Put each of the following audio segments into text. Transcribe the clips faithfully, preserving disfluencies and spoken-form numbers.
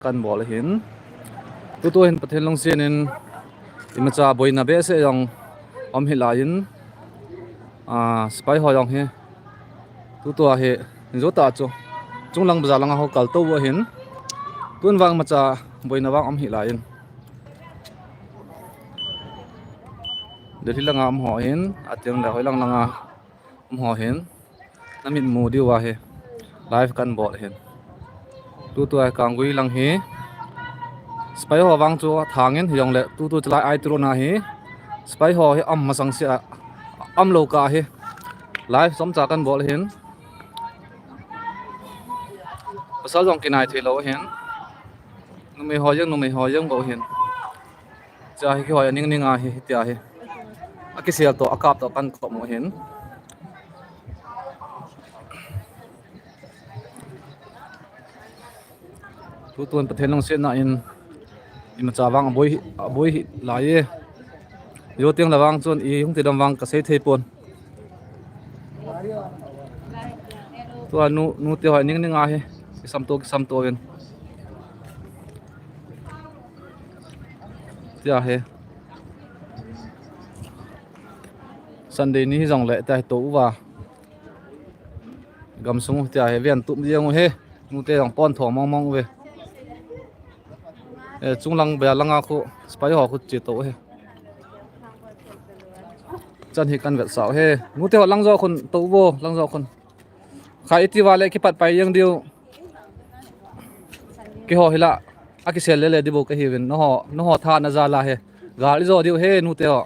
kan bol ahin. Tutu hin Pathen lungset in imacha boina behseh jong um hih laiyin, ah, sepai ho jong hi tutu a hi, ni jo tah chu chunglang bazar langa ho kaltou u ahin. Tun vang imacha boina vang um hih laiyin, Delhi langa um ho hin, atiang le hoilang langa um ho hin, na mit mu diu ahi, live kan bol hin. Tutu a Kanggui lang hi sepai ho vang chu athang in, hijongle tutu chulai ai turu na hi sepai ho hi um masang sia, um lou kah hi, live chomcha kan bol hin. Pasal jong kinai thei lou hin. Numei ho jeng, numei ho jeng bou hin. Cha hi kihoi a ning ning ahi, hitia hi. Akisel toh, akap toh kan kop u hin. Tutun Pathen lungsetna in imacha vang aboi, aboi hih laiye. Jou teng le vang chun i hung ti dam vang kasei thei pon. Tua nu, nute ho ning ning ahi. Kisam to, kisam to in. Tia hi. Sunday ni hijongle tia hi tou uva. Gamsung tia hi ven tup jeng u hi. Nute jong pon tho mong mong uve. Eh, chunglang bazar langa khu sepai ho khu che tou hi. Chan hi kan vetsah u hi. Nute ho lang jo khun tou vo, lang jo khun. Kha iti vale kipat pai jeng diu. Keiho hi la akisel lele di bou kahiuvin. Nangho, nangho tha na jal a hi. Gal ijo diu hi nute ho.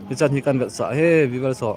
Hichan hi kan vetsah hi, viewers ho.